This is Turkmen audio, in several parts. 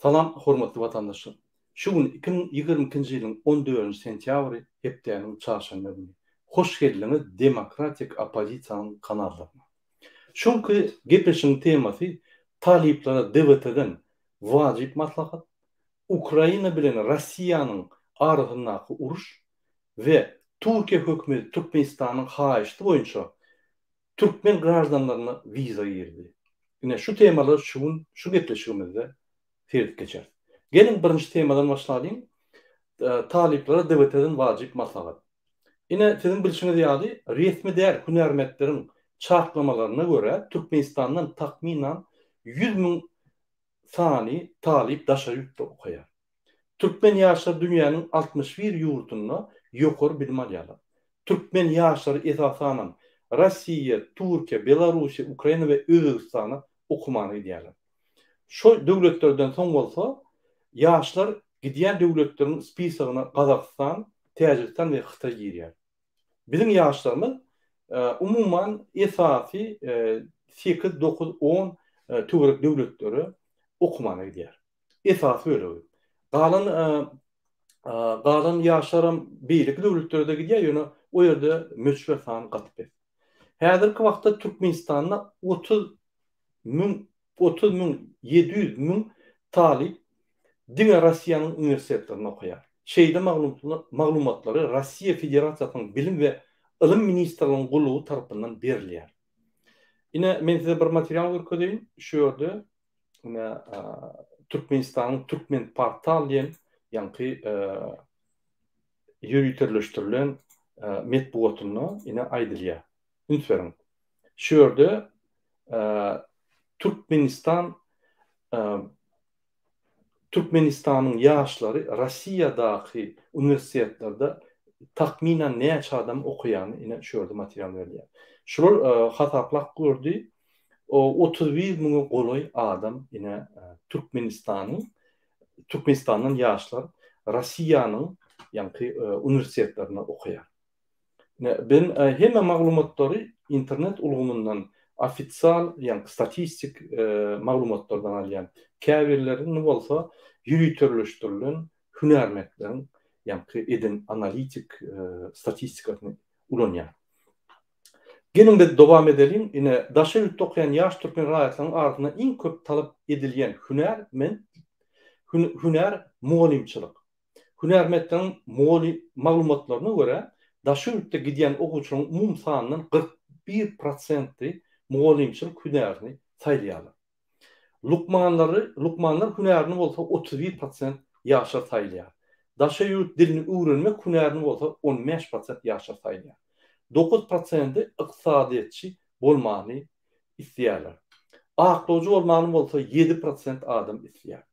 Salam hormatly watandaşlar. Şu gün 2022-nji ýylyň 14-nji sentýabry hepdäniň çarşenbe güni. Hoş geldiňiz Demokratik oppozisiýanyň kanallaryna. Şu günki gepleşigiň temasy talyplara DWT-den wajyp maslahat, Ukraina bilen Rossiýanyň arasyndaky uruş we Türkiýe hökümeti Türkmenistanyň haýyşty boýunça türkmen graždanlaryna wiza girdi. Ine şu temalar şu gün şu gepleşigimizde seredip geçeris. Geliň birinji temadan başlalyň. Talyplara DWT-den wajyp maslahat. Ine siziň bilşiňiz ýaly resmi däl hünärmentleriň çaklamalaryna görä Türkmenistandan takmynan 100 müň sany talyp daşary ýurtda okaýar. Türkmen ýaşlary dünýäniň 61 ýurdunda ýokary bilim alýarlar. Türkmen ýaşlary esasanam Rossiýa, Türkiýe, Belarussiýa, Ukraina we Özbegistana okumana gidýärler. Şol döwletlerden soň bolsa ýaşlar gidýän döwletleriň spisogyna Gazagystan, Täjigistan we Hytaý girýär. Biziň ýaşlarymyz umuman esasy sekiz, dokuz, on töwerek döwletlere okumana gidýär. Esasy bölegi. Galan galan ýaşlaram beýleki döwletlere-de gidýär, ýöne o ýerde möçber sany gaty pes. Häzirki wagtda Türkmenistanda 30 müň 30 müň 700 müň talyp diňe Russiýanyň uniwersitetlerinde okaýar. Şeýle maglumatlary Russiýa Federasiýasynyň Bilim we ylym ministrliginiň gullugy tarapyndan berilýär. Ine, men size bir material görkezeýin. Şu ýerde ine Türkmenistanyň Türkmenportal diýen ýaňky ýöriteleşdirilen metbugatynda ine aýdylýar. Üns beriň. Şu ýerde Türkmenistan Türkmenistanyň ýaşlary Rossiýadaky uniwersitetlerde takmynan näçe adam okaýany ine şu ýerde material berilýär. Şular hasaplap gördi. 31 müňe golaý adam ine Türkmenistanyň Türkmenistandan ýaşlar Rossiýanyň ýaňky uniwersitetlerinde okaýar. Ben hemme maglumatlary internet ulgamyndan ofisial ýagny statistik maglumatlardan alýan. Käbirlerini bolsa ýöriteleşdirilen hünärmentleriň ýagny eden analitik statistikasyny ulanýan. Geliň biz dowam edeliň. Ine daşary ýurtda okaýan ýaş türkmen raýatlarynyň arasynda iň köp talap edilýän hünär men hünär mugallymçylyk. Hünärmentleriň maglumatlaryna görä, daşary ýurtda gidýän okuwçylaryň umumy sanyndan 41 prosenti mugallymçylyk hünärini saýlaýarlar. Lukmanlary, lukmanlar hünärini bolsa 31 prosent ýaşlar saýlaýar. Daşary ýurt dilini öwrenmek hünärini bolsa 15 prosent ýaşlar saýlaýar. 9 prosenti ykdysadyýetçi bolmany isleýärler. Aklawjy bolmany bolsa 7 prosent adam isleýär.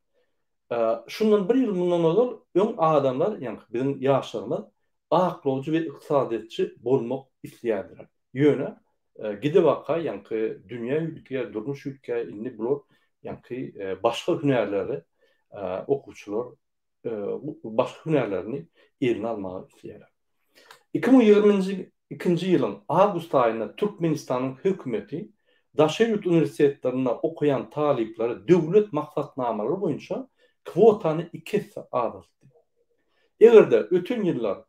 Şundan bir ýyl mundan ozal öň adamlar, ýagny biziň ýaşlarymyz aklawjy we ykdysadyýetçi bolmak isleýärdiler. Ýöne gidibaka ýaňky dünýä üýtgeýär, durmuş üýtgeýär, indi bular ýaňky başga hünärleri okuwçylar başga hünärlerini eline almagy isleýärler. 2022-nji ýylyň awgust aýynda Türkmenistanyň hökümeti daşary ýurt uniwersitetlerinde okaýan talyplara döwlet maksatnamalary boýunça kwotany iki esse azaltdy. Eger-de öten ýyllar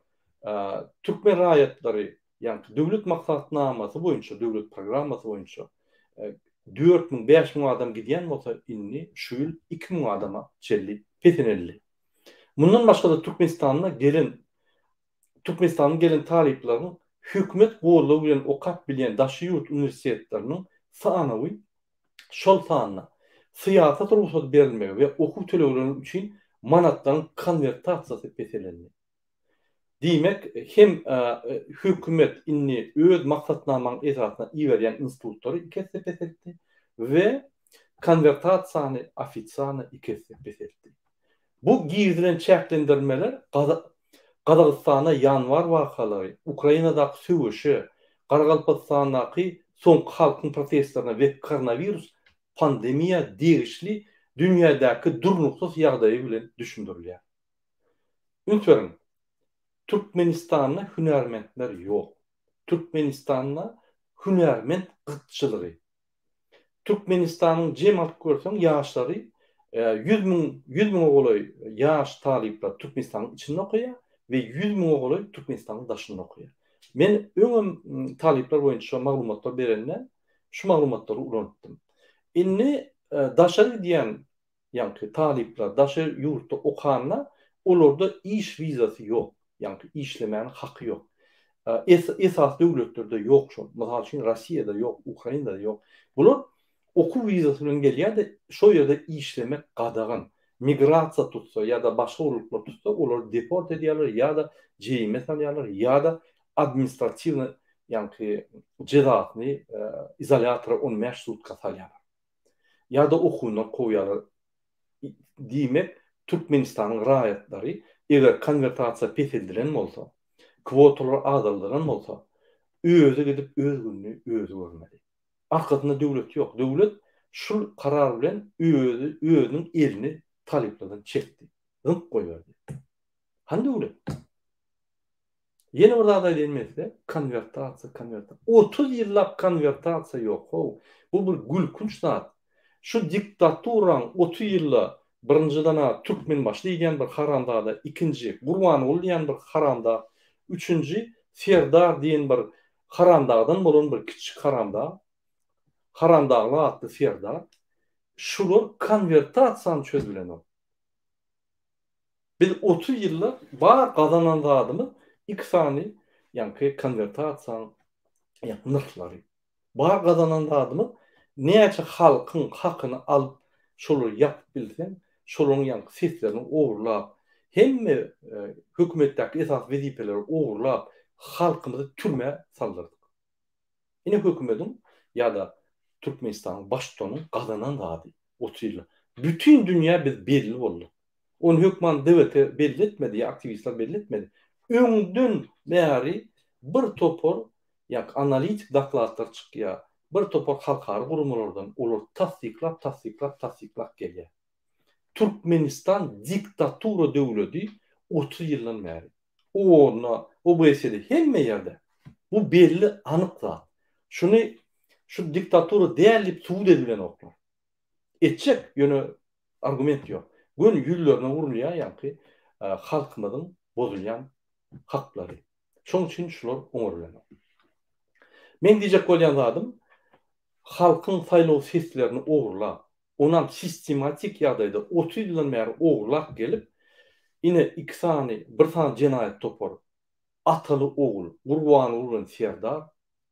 türkmen raýatlary, ýagny döwlet maksatnamasy boýunça, döwlet programmasy boýunça 4000, 5000 adam gidýän bolsa, indi şu ýyl 2000 adama çenli peseleldi. Mundan başga-da Türkmenistanda gelen Türkmenistanyň gelen talyplaryň hökümet goldawy bilen okap bilýän daşary ýurt uniwersitetleriniň sanawy, şol sanda syýasat rugsady berilmegi we okuw tölegleri üçin manatlaryň konwertasiýasy peseleldi. Diýmek, hem hökümet indi öz maksatnamaň esasynda iberýän institutlary iki esse peseltdi we konwertasiýany ofisialno iki esse peseltdi. Bu girizilen çäklendirmeler Gazagystanda ýanwar wakalary, Ukrainadaky söweşe, Garagalpagystandaky soňky halkyň protestlerine we koronawirus pandemiýa degişli dünýädäki durnuksyz ýagdaýy bilen düşündirilýär. Üns beriň, Türkmenistanda hünärmentler ýok. Türkmenistanda hünärment gytçylygy. Türkmenistanyň jem alyp görseň ýaşlary 100 müň, 100 müňe golaý ýaş talyplar Türkmenistanyň içinde okaýar we 100 müňe golaý Türkmenistanyň daşynda okaýar. Men öňem talyplar boýunça maglumatlar berende şu maglumatlary ulanypdym. Indi daşary gidýän ýaňky talyplar daşary ýurtda okanda olarda iş wizasy ýok, ýaňky işlemäniň haky ýok. Esasy döwletlerde ýok şol. Mysal üçin Rossiýada ýok, Ukrainada ýok. Bular okuw wizasy bilen gelýär-de, şo ýerde işlemek gadagan. Migrasiýa tutsa ýa-da başga urluklar tutsa olary deport edýärler ýa-da jerime salýarlar ýa-da administratiwny ýaňky jezasyny izolýatora 15 sutka salýarlar. Ýa-da okuwyndan kowýarlar. Diýmek, Türkmenistanyň raýatlary eger konwertasiýa peseldilen bolsa, kwotalar azaldylan bolsa, özi gidip öz gününi özi görmeli. Arkasynda döwlet ýok. Döwlet şul karar bilen özi özüniň elini talyplardan çekdi. Zyňyp goýberdi. Hany döwlet? Ýene bir zat aýdaýyn men size, konwertasiýa, konwertasiýa. 30 ýyllap konwertasiýa ýok how. Bu bir gülkünç zat. Şu diktaturaň 30 ýylda birinjiden-a Türkmenbaşy diýýän bir haramzada, ikinji Gurbanguly diýen bir haramdag, üçünji Serdar diýen bir haramdagdan bolan bir kiçijik haramdag, Haramdagly atly Serdar, şular konwertasiýany çözübilenok. Biz 30 ýylda bar gazanan zadymyz iki sany ýaňky konwertasiýaň ýaňky nyrhlary. Bar gazanan zadymyz näçe halkyň hakyny alyp şolary ýapyp bilseň, şolaryň ýaňky seslerini ogurlap, hemme hökümetdäki esasy wezipeleri ogurlap halkymyzy türmä saldyrdyk. Ine hökümediň ýa-da Türkmenistanyň baştutanyň gazanan zady 30 ýylda. Bütin dünýä biz belli bolduk. Ony hökman DWT belli etmedi ýa aktiwistler belli etmedi. Öňden bäri bir topar ýa analitik dokladlar çykýar, bir topar halkara guramalardan olar tassyklap, tassyklap, tassyklap gelýär. Türkmenistan diktatura döwledi 30 ýyldan bäri. OON-da, OBSE-de hemme ýerde. Bu belli anyk zat. Şuny şu diktatura däl diýip subut edibilenoklar. Etjek, ýöne argument ýok. Göni ýüzlerine urulýar ýaňky halkymyzyň bozulýan haklary. Şoň üçin şular oňarylanok. Meň diýjek bolýan zadym, halkyň saýlaw seslerini ogurlap, onam sistematik ýagdaýda 30 ýyldan bäri ogurlap gelip, ine iki sany, bir sany jenaýat topary, ataly-ogul Gurbanguly bilen Serdar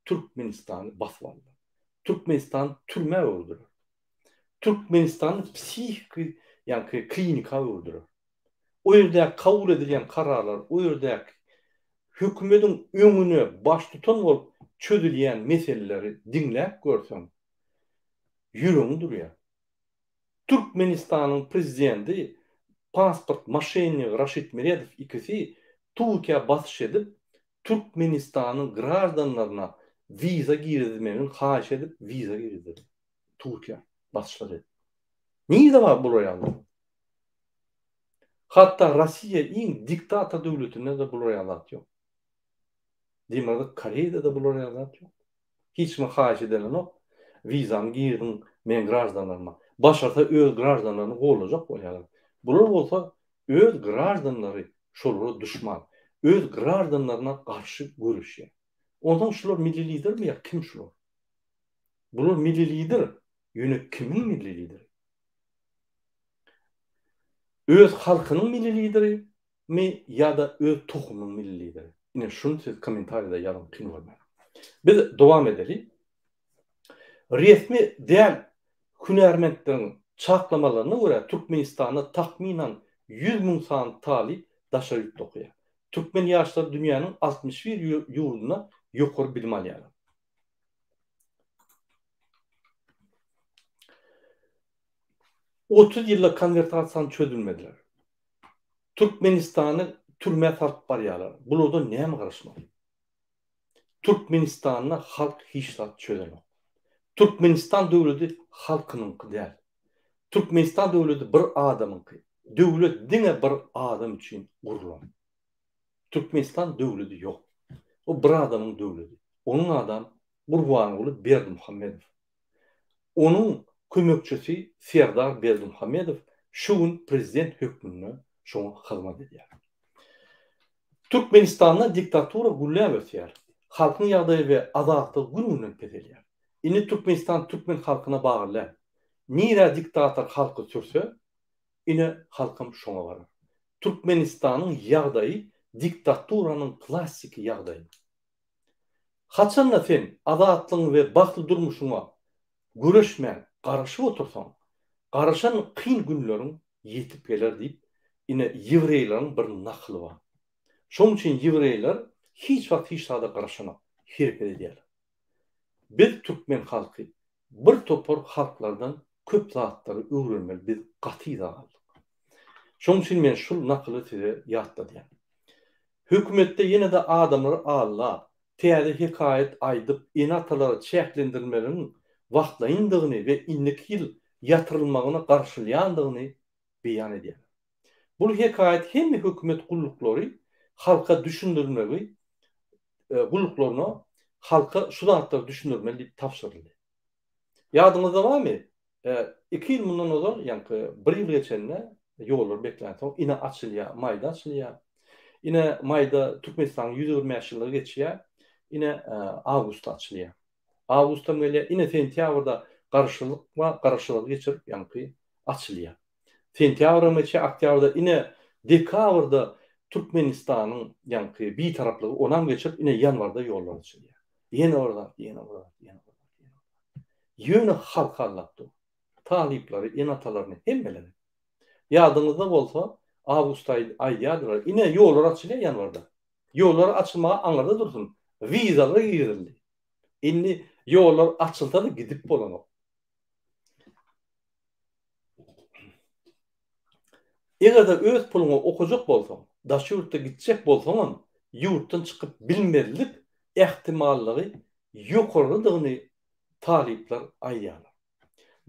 Türkmenistany basyp aldylar. Türkmenistany türmä öwürdiler. Türkmenistany psihiki ýaňky klinika öwürdiler. O ýerdäki kabul edilýän kararlar, o ýerdäki hökümediň öňüne baştutan bolup çözülýän meseleleri diňläp görseň, ýüregiň durýar. Türkmenistanyň prezidenti pasport moşennigi Raşid Meredow ikisi Türkiýä basyş edip, Türkmenistanyň graždanlaryna wiza girizmegini haýyş edip wiza girizdirdi. Türkiýä basyşlar edip. Nirede bar bular ýaly zat? Hatda Rossiýa iň diktator döwletinde-de bular ýaly zat ýok. Demirgazyk Koreýada-da bular ýaly zat ýok. Hiç kime haýyş edilenok, wizany giriziň meň graždanlaryma. Başarsa öz graždanlaryny gollajak bolýarlar. Bular bolsa öz graždanlary şolara duşman. Öz graždanlaryna garşy göreşýär. Onsoň şular milli lidermi ýa kim şular? Bular milli lider, ýöne kimiň milli lideri? Öz halkynyň milli lideri mi ýa-da öz tohumynyň milli lideri? Ine şuny siz kommentariýada ýazyň kyn görmän. Biz dowam edeli. Resmi däl hünärmentleriň çaklamalaryna görä Türkmenistanda takmynan 100 müň sany talyp daşary ýurtda okaýar. Türkmen ýaşlary dünýäniň 61 ýurdunda ýokary bilim alýarlar. 30 ýylda konwertasiýany çözülmediler. Türkmenistany türmä salyp barýarlar. Bulardan näme garaşmaly? Türkmenistanda halk hiç zat çözenok. Türkmenistan döwleti halkynyňky däl. Türkmenistan döwleti bir adamyňky. Döwlet diňe bir adam üçin gurlan. Türkmenistan döwleti ýok. O bir adamyň döwleti. Onuň adam Gurbanguly Berdimuhamedow. Onuň kömekçisi Serdar Berdimuhamedow. Şu gün prezident hökmünde şoňa hyzmat edýär. Türkmenistanda diktatura gülläp ösýär. Halkyň ýagdaýy we azatlygy gün-günden peselýär. Indi Türkmenistan türkmen halkyna bagly däl. Nirä diktator halky sürse, ine halkam şoňa barar. Türkmenistanyň ýagdaýy diktaturanyň klassiki ýagdaýy. Haçanda sen azatlygyň we bagtly durmuşyňa göreşmän garaşyp otursaň, garaşan kyn günleriň ýetip geler diýip, ine ýewreýleriň bir nakyly bar. Şonuň üçin ýewreýler hiç wagt hiç zada garaşanok, hereket edýärler. Biz türkmen halky bir topar halklardan köp zatlary öwrenmeli biz gaty yza galdyk. Şonuň üçin men şul nakyly size ýatladýan. Hökümetde ýene-de adamlary aldap, täze hekaýat aýdyp ene-atalara çäklendirmeleriň wagtlaýyndygyny we indiki ýyl ýatyrylmagyna garaşylýandygyny beýan edýärler. Bul hekaýat hemme hökümet gulluklary halka düşündirmegi gulluklaryna halka şu zatlary düşündirmeli diýip tabşyryldy. Ýadyňyzda barmy, iki ýyl mundan ozal, ýaňky bir ýyl geçende ýollar beklänsoň ine açylýar, maýda açylýar. Ine maýda Türkmenistanyň 125 ýyllygy geçýär, ine awgustda açylýar. Awgustam gelýär, ine sentýabrda Garaşsyzlyk bar, Garaşsyzlygy geçirip ýaňky açylýar. Sentýabram geçýär, oktýabrda ine dekabrda Türkmenistanyň ýaňky bitaraplygy onam geçirip ine ýanwarda ýollar açylýar. Ýene bir zat, ýene bir zat, ýene bir zat, ýene bir zat. Ýöne halky aldap dur. Talyplary, ene-atalaryny, hemmeleri. Ýadyňyzda bolsa, awgust aýy aýdýardylar, ine ýollar açylýar ýanwarda. Ýollar açylmaga aňyrda dursun, wizalar girizildi. Indi ýollar açylsa-da gidip bolanok. Eger-de öz puluňa okajak bolsaň, daşary ýurtda gitjek bolsaňam, ýurtdan çykyp bilmezlik ähtimallygy ýokarydygyny talyplar aýdýarlar.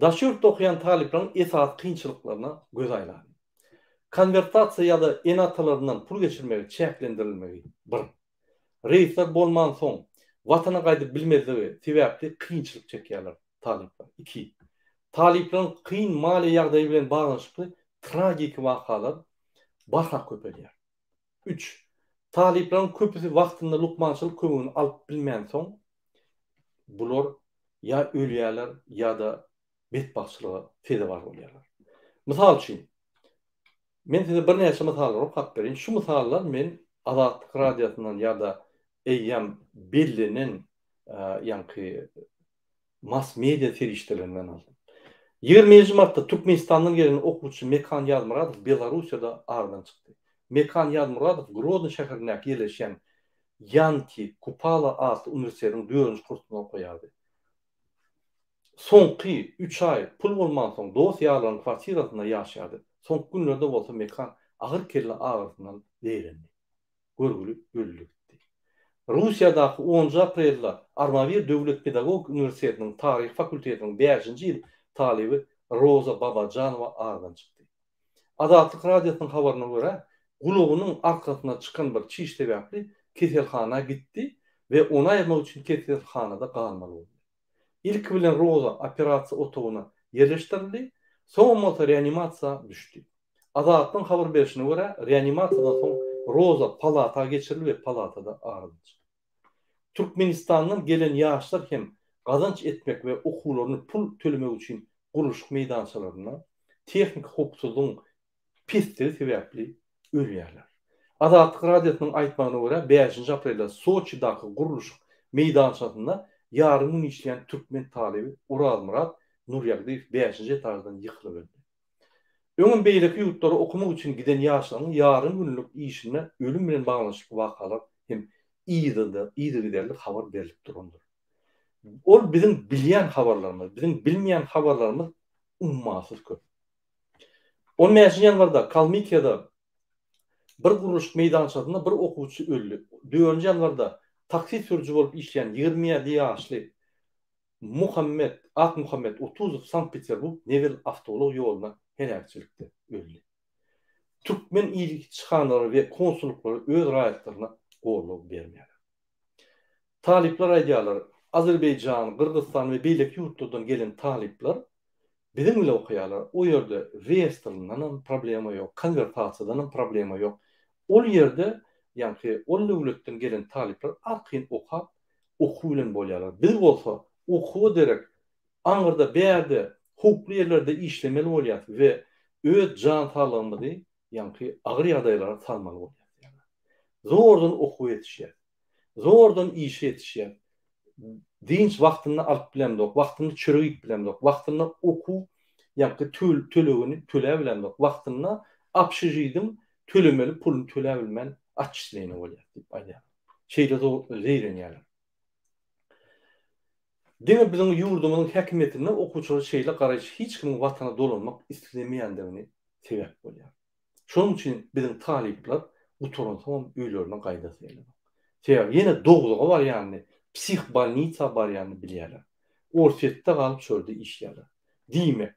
Daşary ýurtda okaýan talyplaryň esasy kynçylyklaryna göz aýlalyň. Konwertasiýa ýa-da ene-atalaryndan pul geçirmegi çäklendirilmegi, bir. Reýsler bolmansoň, Watana gaýdyp bilmezligi sebäpli kynçylyk çekýärler talyplar. Iki. Talyplaryň kyn maliýe ýagdaýy bilen baglanyşykly tragiki wakalar barha köpelýär. Üç. Talyplaryň köpüsi wagtynda lukmançylyk kömegini alyp bilmänsoň, bular ýa ölýärler ýa-da betbagtçylyga sezewar bolýarlar. Mysal üçin, men size birnäçe mysallary okap bereýin. Şu mysallar men Azatlyk Radiosyndan ýa-da eýýäm bellenen ýaňky mass media serişdelerinden aldym. Ýigriminji martda Türkmenistandan gelen okuwçy Mekan Ýazmyradow Belarussiýada aradan çykdy. Mekan Ýazmyradow Grodno şäherindäki ýerleşýän Ýanki Kupala atly uniwersitetiň dördünji kursunda okaýardy. Soňky üç aý pul bolmansoň dost-ýarlaryň kwartirasynda ýaşaýardy. Soňky günlerde bolsa Mekan agyr kelle agyrysyndan zeýrendi. Görgüli öldi gitdi. Russiýadaky onunjy aprelde Armawir döwlet pedagogik uniwersitetiniň taryh fakultetiniň bäşinji ýyl talyby Roza Babajanowa aradan çykdy. Azatlyk Radiosynyň habaryna görä, gulagynyň arkasyna çykan bir çiş sebäpli keselhana gitdi we ony aýyrmak üçin keselhanada galmaly boldy. Ilki bilen Roza operasiýa otagyna ýerleşdirildi, soňam bolsa reanimasiýa düşdi. Azatlygyň habar berşine görä, reanimasiýadan soň Roza palata geçirildi we palatada aradan çykdy. Türkmenistandan gelen ýaşlar hem gazanç etmek we okuwlaryny pul tölemek üçin gurluşyk meýdançalarynda tehniki howpsuzlygyň pesligi sebäpli ölýärler. Azatlyk Radiosynyň aýtmagyna görä, bäşinji aprelde Soçidaky gurluşyk meýdançasynda ýarym gün işleýän türkmen talyby Orazmyrat Nurýagdyýew bäşinji etaždan ýykylyp öldi. Öňem beýleki ýurtlara okamak üçin giden ýaşlaryň ýarym günlük işinde ölüm bilen baglanyşykly wakalar hem yzygiderli habar berlip durandyr. Ol biziň bilýän habarlarymyz, biziň bilmeýän habarlarymyz ummasyz köp. On bäşinji ýanwarda Kalmykiýada bir gurluşyk meýdançasynda bir okuwçy öldi. Dördünji ýanwarda taksi sürüji bolup işleýän 27 ýaşly Muhammet Akmuhammet Otuzow Sankt-Peterburg Newel awtoulag ýolunda heläkçilikde öldi. Türkmen ilçihanalary we konsullyklary öz raýatlaryna goldaw bermeýärler. Talyplar aýdýarlar, Azerbaýjan, Gyrgyzystan we beýleki ýurtlardan gelen talyplar. Biziň bile okaýarlar. O ýerde reýestryndanam problema ýok, konwertasiýadanam problema ýok. Ol ýerde ýaňky ol döwletden gelen talyplar arkaýyn okap, okuw bilen bolýarlar. Biz bolsa okuwa derek aňyrda, bärde, howply ýerlerde işlemeli bolýarys we öz jan saglygymyzy ýaňky agyr ýagdaýlara salmaly bolýarys. Zordan okuwa ýetişýäris. Zordan işe ýetişýär. Dynç wagtynda alyp bilemzok, wagtynda çörek iýip bilemzok, wagtynda okuw ýaňky tölegini töläbilemzok, wagtynda obşežidiň tölemeli puluny töläbilmän otçisleniýe bolýar diýip aýdýarlar. Şeýle zeýrenýärler. Diňe biziň ýurdumyzyň häkimiýetinde okuwçylara şeýle garaýyş hiç kimiň watana dolanmak islemeýändigini sebäp bolýar. Şonuň üçin biziň talyplar gutaransoňam öýlerine gaýdasy gelenok. Sebäbi ýene dowzaha barýanyny, psihbolnisa barýanyny bilýärler. Orsýetde galyp şo ýerde işleýärler. Diýmek,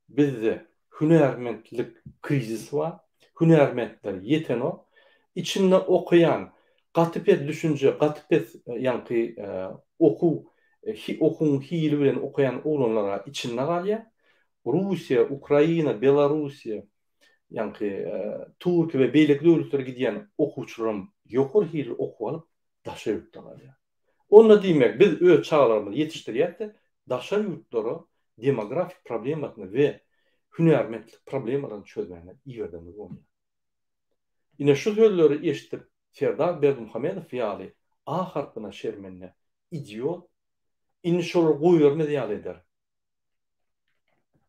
bizde hünärmentlik krizisi bar, hünärmentler ýetenok. Içinde okaýan gaty pes düşünje, gaty pes ýaňky okuw, okuwyň hili bilen okaýan oglanlar-a içinde galýar. Russiýa, Ukraina, Belarussiýa, ýaňky Türkiýe we beýleki döwletlere gidýän okuwçylaram ýokary hilli okuw alyp, daşary ýurtda galýar. Onda diýmek, biz öz çagalarymyzy ýetişdirýäs-de, daşary ýurtlara demografik problemasyny we hünärmentlik problemalaryny çözmäge iberdigimiz bolýar. Ine şu sözleri eşidip, Serdar Berdimuhamedow ýaly A harpyna şermende idiot indi şolary goýbermez ýaly eder.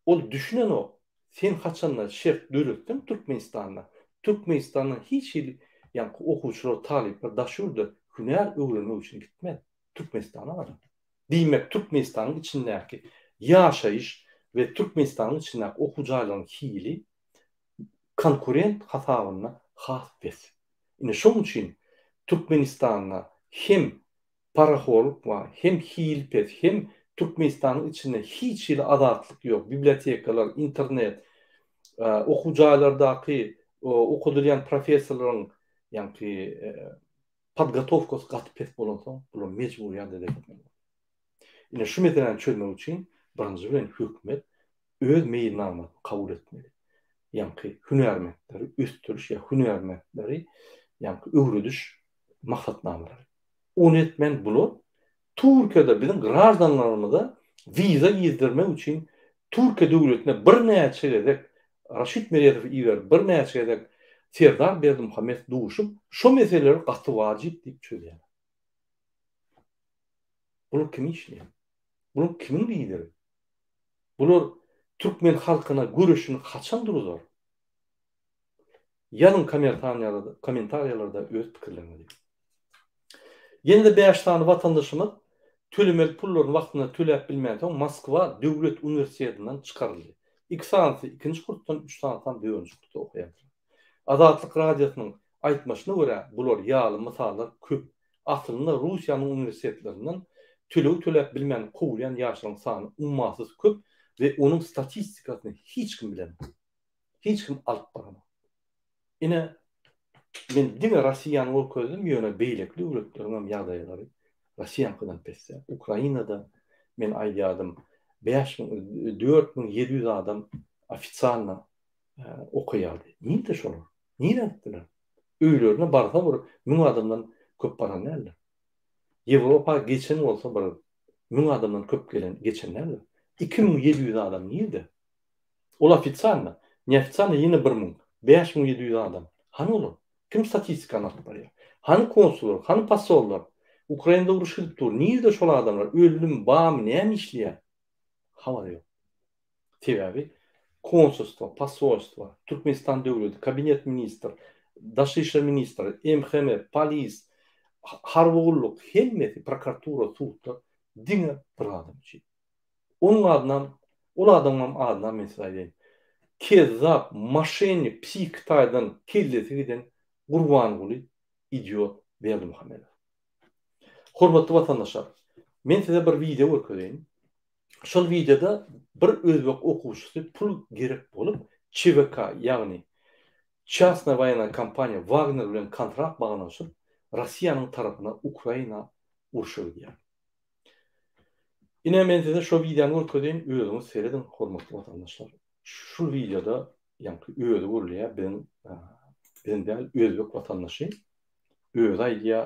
Ol düşünenok. Sen haçanda şert döretseň Türkmenistanda, Türkmenistandan hiç hili ýaňky okuwçylar, talyplar daş ýurda hünär öwrenmek üçin gitmez. Türkmenistana galar. Diýmek Türkmenistanyň içindäki ýaşaýyş we Türkmenistanyň içindäki okuw jaýlaryň hili konkurent hasabynda has pes. Ine şoň üçin Türkmenistanda hem parahorluk bar, hem hil pes, hem Türkmenistanyň içinde hiç hili azatlyk ýok, bibliotekalar, internet, okuw jaýlardaky okadylýan professorlaryň ýaňky podgotowkasy gaty pes bolansoň, bular mejbury ýagdaýda gitmeli bolýar. Ine şu meseläni çözmek üçin birinji bilen hökümet öz meýilnamasyny kabul etmeli. Ýaňky hünärmentleri ösdüriş ýa hünärmentleri ýaňky öwrediş maksatnamalary. Ony etmän bular Türkiýede biziň graždanlarymyza wiza girdirmek üçin Türkiýe döwletine birnäçe gezek Raşid Meredowy iberip birnäçe gezek Serdar Berdimuhamedow duşup şo meseleleri gaty wajyp diýip çözýärler. Bular kimi işleýär? Bular kimiň lideri? Bular türkmen halkyna göreşini haçan duruzar? Ýazyň kommentariýalarda öz pikirleriňizi. Ýene-de bäş sany watandaşymyz tölemeli pullaryny wagtynda töläp bilmänsoň Moskwa döwlet uniwersitetinden çykaryldy. Iki sanysy ikinji kursdan, üç sanysam dördünji kursda okaýardylar. Azatlyk Radiosynyň aýtmaşyna görä, bular ýaly mysallar köp. Aslynda Russiýanyň uniwersitetlerinden töleg töläp bilmän kowulýan ýaşlaryň sany ummasyz köp we onuň statistikasyny hiç kim bilenok. Hiç kim alyp baranok. Ine, men diňe Rossiýany görkezdim, ýöne beýleki döwletleriň hem ýagdaýlary Rossiýaňkydan pesde. Ukrainada men aýdýardym, 5000, 4700 adam ofitsialno okaýardy. Nirde şolar? Nirä gitdiler? Öýlerine barsa bir 1000 adamdan köp baran däldir. Ýewropa geçen bolsa bir 1000 adamdan köp gelen geçen däldir. 2700 adam nirde? Ol ofitsialno. Neofitsialno ýene bir müň. 5700 adam. Hany olar? Kim statistikany alyp barýar? Hany konsullar? Hany posollar? Ukrainada uruş gidip dur. Nirde şol adamlar? Öldümi, barmy, näme işleýär? Habary ýok. Sebäbi konsulstwo, posolstwo, Türkmenistan döwleti, kabinet ministr, daşary işler ministri, MHM, polis, harby gulluk hemmesi, prokuratura, sudlar diňe bir adam üçin. Onuň adynam, ol adamyňam adynam men size aýdaýyn. Kezzap, moşennik, psihiki taýdan kellesi giden Gurbanguly idiot Berdimuhamedow. Hormatly watandaşlar, men size bir wideo görkezeýin. Şol wideoda bir özbek okuwçysy pul gerek bolup ÇWK, ýagny Çastna woýennaýa kompaniýa Wagner bilen kontrakt baglanyşyp, Rossiýanyň tarapyna Ukraina urşa gidýär. Ine men size şo wideony görkezeýin, özüňiz serediň hormatly watandaşlar. Şu wideoda ýaňky özi gürleýär biziň biziň däl özbek watandaşy özi aýdýar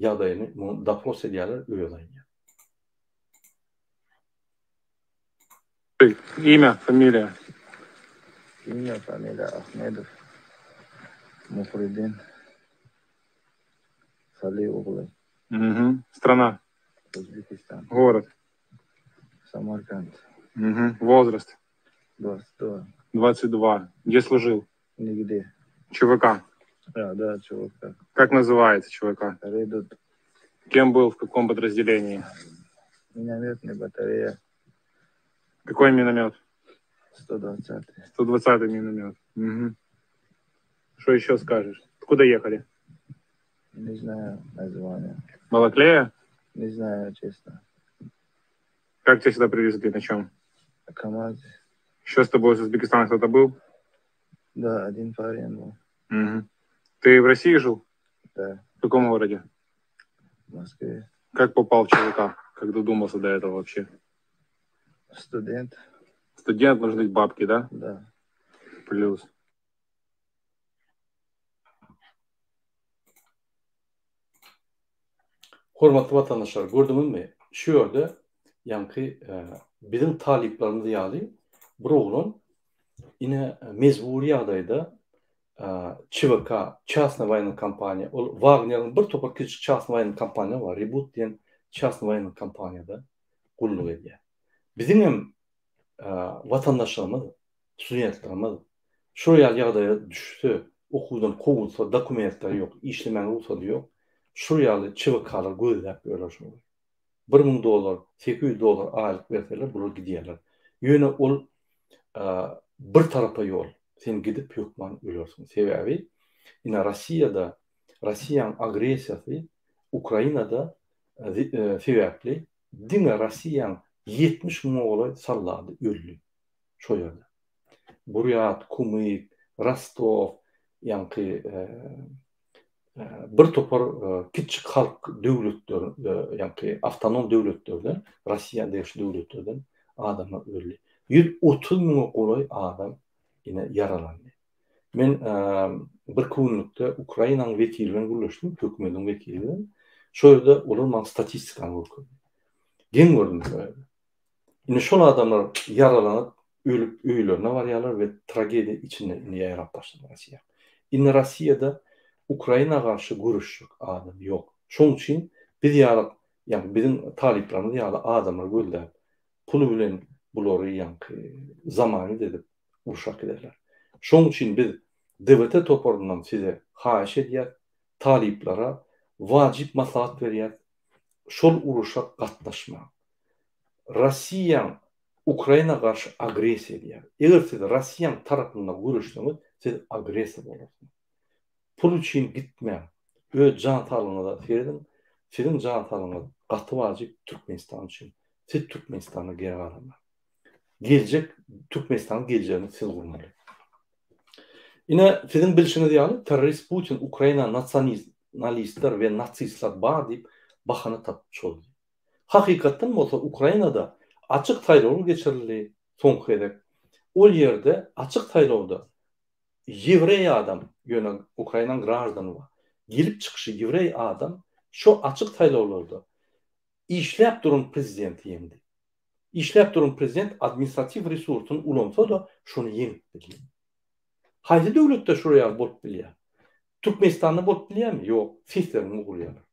ýagdaýyny muny dopros edýärler özi aýdýar. Imya, familiýa. Imya, familiýa Ahmedow Muhriddin Sali ogly. Strana. Uzbekistan. Gorod. Samarkand. Возраст. 22. 22. Где служил? Nigde. ЧВК. А, да, ЧВК. Как называется ЧВК? Редут. Кем был, в каком подразделении? Минометная батарея. Какой миномет? 120. 120 миномет. Угу. Что еще скажешь? Откуда ехали? Не знаю название. Балаклея? Не знаю, честно. Как тебя сюда привезли? На чем? На КамАЗе. Еще с тобой из Узбекистана кто-то был? Да, один парень был. Угу. Ты в России жил? Да. В каком городе? В Москве. Как попал в ЧВК? Как додумался до этого вообще? Студент. Студент, нужны бабки, да? Да. Плюс. Hormatly watandaşlar, gördüňizmi, şu ýerde ýaňky biziň talyplarymyz ýaly bir oglan ine mejbury ýagdaýda ÇWK, çasny waýennyý kompaniýa, ol Wagneriň bir topar kiçijik çasny waýennyý kompaniýa bar, Rebut diýen çasny waýennyý kompaniýada gulluk edýär. Biziňem watandaşlarymyz Studentlerimiz şol ýaly ýagdaýa düşse, okuwdan kowulsa, dokumentleri ýok, işlemäge rugsady ýok, şol ýaly ÇWK-lar gözläp ýörler şolary. 1000 dollar, 800 dollar aýlyk berseler bular gidýärler. Ýöne ol bir tarapa ýol. Sen gidip hökman ölersiň. Sebäbi ine Rossiýada, Rossiýanyň agressiýasy Ukrainada sebäpli diňe Rossiýanyň 70 müňe golaý soldady öldi. Şo ýerde. Burýat, Kumyk, Rostow, ýaňky bir topar kiçjik halk döwletler, ýaňky awtonom döwletlerden, Rossiýa degişli döwletlerden adamlar öldi. 130 müňe golaý adam ine ýaralandy. Men bir günlükde Ukrainanyň wekili bilen gürleşdim, hökümetiň wekili bilen. Şo ýerde olar maňa statistikany görkezdi. Geň gördüm şo ýerde. Indi şol adamlar ýaralanyp, ölüp öýlerine barýarlar we tragediýa içinde indi ýaýrap başlady Rossiýa. Indi Rossiýada Ukraina garşy göreşjek adam ýok. Şoň üçin biz ýaly, ýagny biziň talyplarymyz ýaly adamlar gözläp, pul bilen bulary ýaňky zamanit edip urşa äkiderler. Şoň üçin biz DWT toparyndan size haýyş edýäs, talyplara wajyp maslahat berýäs, şol uruşa gatnaşmaň. Rossiýaň Ukraina garşy agressiýa edýär. Eger siz Rossiýaň tarapynda göreşseňiz, siz agressor bolarsyňyz. Pul üçin gitmäň. Öz jan saglygyňyza serediň. Siziň jan saglygyňyz gaty wajyp Türkmenistan üçin. Siz Türkmenistana gerek adamlar. Geljek Türkmenistanyň geljegini siz gurmaly. Ine, siziň bilşiňiz ýaly, terrorist Putin Ukraina nasionalistler we nasistler bar diýip bahana tapyp çozdy. Hakykatdan bolsa Ukrainada açyk saýlawlar geçirildi soňky gezek. Ol ýerde açyk saýlawda ýewreý adam, ýöne Ukrainanyň graždany bar, gelip çykyşy ýewreý adam şo açyk saýlawlarda işläp duran prezidenti ýeňdi. Işläp duran prezident administratiw resursyny ulansa-da şony ýeňip bildi. Haýsy döwletde şular ýaly bolup bilýär? Türkmenistanda bolup bilýärmi? Ýok, seslerini urýarlar.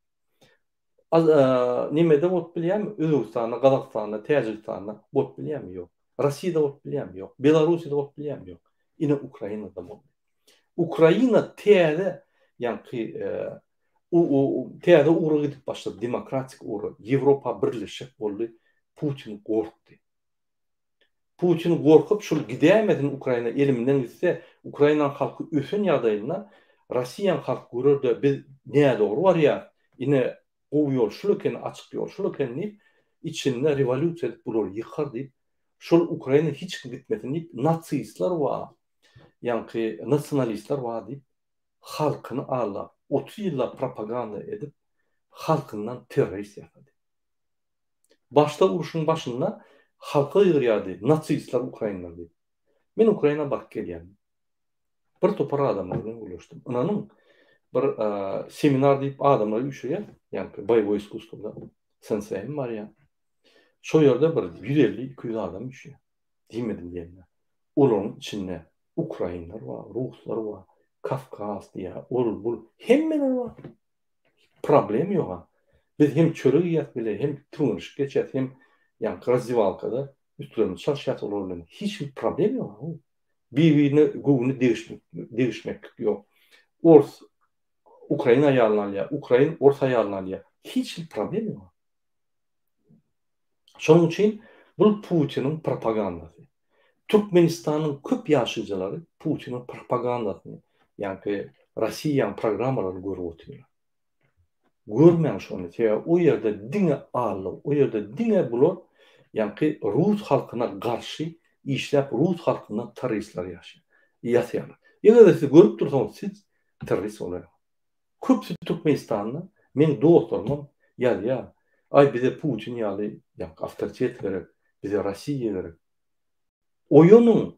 Nemede bolup bilýärmi? Özbegistanda, Gazagystanda, Täjigistanda bolup bilýärmi? Ýok. Rossiýada bolup bilýärmi? Ýok. Belarussiýada bolup bilýärmi? Ýok. Ine Ukrainada boldy. Ukraina täze ýaňky täze ugra gidip başlady, demokratik ugra. Ýewropa birleşjek boldy. Putin gorkdy. Putin gorkup şul gidäýmesin Ukraina elimden gitse Ukrainanyň halky ösen ýagdaýynda Rossiýanyň halky görerde biz nädogry barýas ine gowy ýol şul eken açyk ýol şul eken diýip içinde rewolýusiýa edip bulary ýykar diýip şol Ukraina hiç kim gitmesin diýip nasistler bar ýaňky nasionalistler bar diýip halkyny aldap 30 ýyllap propaganda edip halkyndan terrorist ýasady. Başda urşuň başynda halka gygyrýardy, nasistler ukrainler diýip. Men Ukraina baryp gelýän. Bir topar adamlar bilen gürleşdim. Ynanyň, bir seminar diýip adamlary üýşürýär, ýaňky boýewoý iskusstwoda senseýim barýar. Şo ýerde bir 150-200 adam üýşýär. Diýmedim diýende. Olaryň içinde ukrainler bar, ruslar bar, kawkaz diýýär, ol bul hemmeler bar. Problem ýoga. Biz hem çörek iýýäs bile, hem türgenleşik geçýäs, hem ýaňky razdewalkada üstlerimizi çalyşýas olar bilen. Hiç hili problem ýoga. Bir-birine göwni degişmek degişmeklik ýok. Ors ukrain aýalyny alýar, ukrain ors aýalyny alýar. Hiç hili problem ýok. Şonuň üçin bul Putiniň propagandasy. Türkmenistanyň köp ýaşaýjylary Putiniň propagandasyny, ýaňky Rossiýanyň programmalaryny görüp otyrlar. Görmäň şony, sebäbi o ýerde diňe aldaw, o ýerde diňe bular ýaňky rus halkyna garşy işläp rus halkyndan terroristler ýaşaýar, ýasaýarlar. Eger-de siz görüp dursaňyz siz terrorist bolaýaňyz. Köpüsi Türkmenistanda meň dostlarymam ýazýar, aý bize Putin ýaly ýaňky awtoritet gerek, bize Rossiýa gerek. Oýanyň!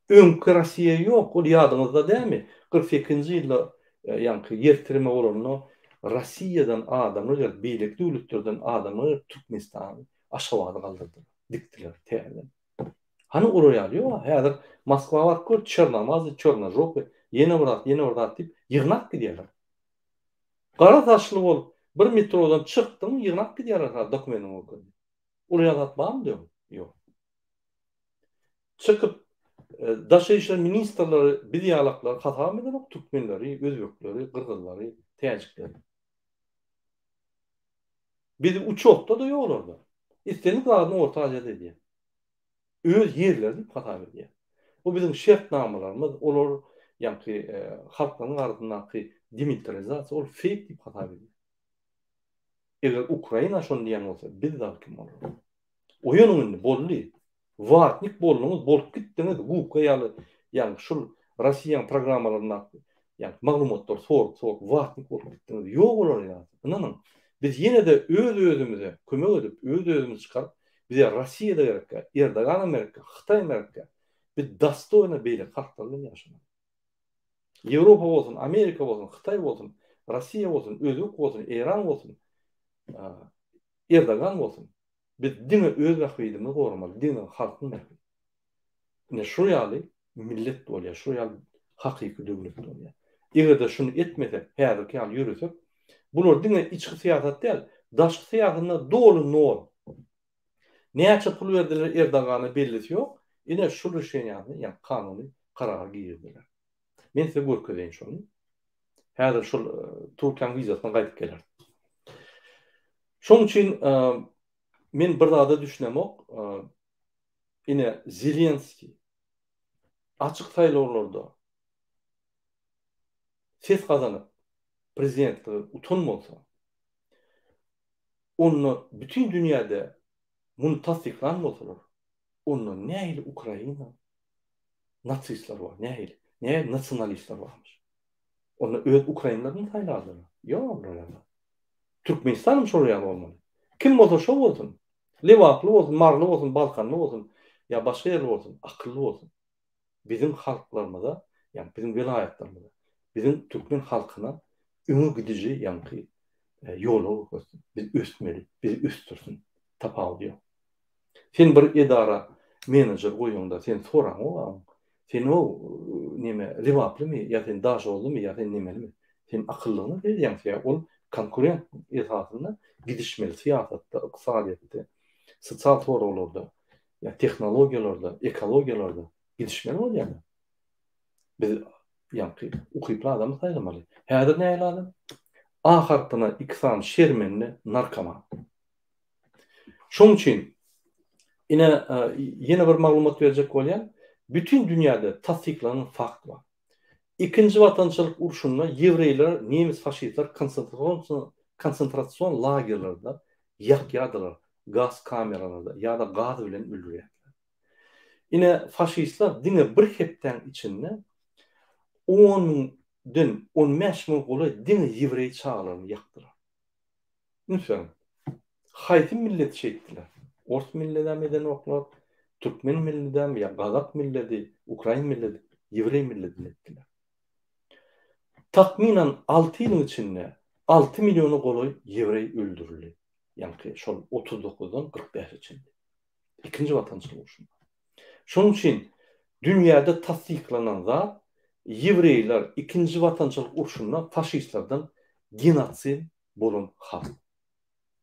Öňki Rossiýa ýok, ol ýadyňyzda dämi? 48-nji ýylda ýaňky ýer titreme bolanda Rossiýadan adamlar gelip, beýleki döwletlerden adamlar gelip Türkmenistany, Aşgabady galdyrdylar, dikdiler täzeden. Hany olar ýaly ýok-a, häzir Moskwa baryp gör, çernamazy, çernožopy, ýene bir zat, ýene bir zat diýip, ýygnap gidýärler. Gara saçly bolup, bir metrodan çykdyň, ýygnap gidýärler ha dokumentiňi görkezip. Olar ýaly zat barmydy öň? Ýok. Çykyp, daşary işler ministrleri biz ýalaklary hasap edenok, türkmenleri, özbekleri, gyrgyzlary, täjikleri. Bizi uçotda-da ýok olarda. Islendik zadyny Orta Aziýada edýär. Öz ýerleri diýip hasap edýär. Bu biziň şertnamalarymyz, olar ýaňky halklaryň arasyndaky demilitarizasiýa ol feýk diýip hasap edýär. Eger Ukraina şony diýen bolsa, biz dagy kim bolarys? Oýanyň indi, boldy. Watnik bolduňyz, bolup gitdiňiz, gubka ýaly, ýagny şul Rossiýanyň programmalaryndaky ýagny maglumatlary sorup-sorup watnik bolup gitdiňiz. Ýok olar ýaly. Ynanyň, biz ýene-de öz-özümize kömek edip, öz-özümizi çykaryp, bize Rossiýa-da gerekkä, Erdoganam gerekkä, Hytaýam gerekkä. Biz dostoýno beýleki halklar bilen ýaşamaly. Ýewropa bolsun, Amerika bolsun, Hytaý bolsun, Rossiýa bolsun, Özbek bolsun, Eýran bolsun, Erdogan bolsun. Biz diňe öz bähbidimizi goramaly, diňe halkyň bähbidini. Ine şu ýaly millet bolýar, şu ýaly hakyky döwlet bolýar. Eger-de şuny etmesek, häzirki ýaly ýöresek, bular diňe içki syýasat däl, daşky syýasynda doly nol. Näçe pul berdiler Erdogana bellisi ýok, ine şu rişeniýany, ýagny kanuny karara girizdiler. Men size görkezeýin şony. Häzir şol Türkiýäniň wizasyna gaýdyp geleris. Şonuň üçin men bir zada düşünemok. Ine Zelenskiý açyk saýlawlarda ses gazanyp prezidentligi utan bolsa, onda bütin dünýäde muny tassyklan bolsalar, onda nähili Ukraina nasistler bar, nähili? Nähili nasionalistler barmyş? Onda öz ukrainlerini saýlardylar. Ýok olar ýaly. Türkmenistan hem şolar ýaly bolmaly. Kim bolsa şo bolsun. Lebaply bolsun, maryly bolsun, balkanly bolsun, ýa başga ýerli bolsun, akylly bolsun. Biziň halklarymyza, ýagny biziň welaýatlarymyza, biziň türkmen halkyna öňe gidiji ýaňky ýola görkezsin. Biz ösmeli, bizi ösdürsin. Tapawudy ýok. Sen bir edara menejer goýaňda sen soraňok a oň. Sen o neme lebaplymy ýa sen daşoguzlymy ýa sen nemelimi? Sen akyllygyna seredýäň sebäbi ol konkurent esasynda gidişmeli syýasatda, ykdysadyýetde, sosial soraglarda, ýa tehnologiýalarda, ekologiýalarda gidişmeli bolýar. Biz ýaňky ukyply adamy saýlamaly. Häzir nähili adam? A harpyna iki sany şermende narkoman. Şonuň üçin ine ýene bir maglumat berjek bolýan. Bütin dünýäde tassyklanan fakt bar. Ikinji watançylyk urşunda ýewreýler nemes faşistler konsentrasion lagerlerde ýakýardylar, gaz kameralarda ýa-da gaz bilen öldürýärdiler. Ine faşistler diňe bir hepdäň içinde on müňden on bäş müňe golaý diňe ýewreý çagalaryny ýakdylar. Üns beriň. Haýsy milleti şeýtdiler? Ors milledem edenoklar, türkmen milledem ýa gazak milledi, ukrain milledi, ýewreý milledini etdiler. Takmynan alty ýylyň içinde alty milliona golaý ýewreý öldürildi. Ýaňky şol 39-dan 45-e çenli. Ikinji watançylyk urşunda. Şonuň üçin dünýäde tassyklanan zat ýewreýler ikinji watançylyk urşunda faşistlerden genosid bolan halk.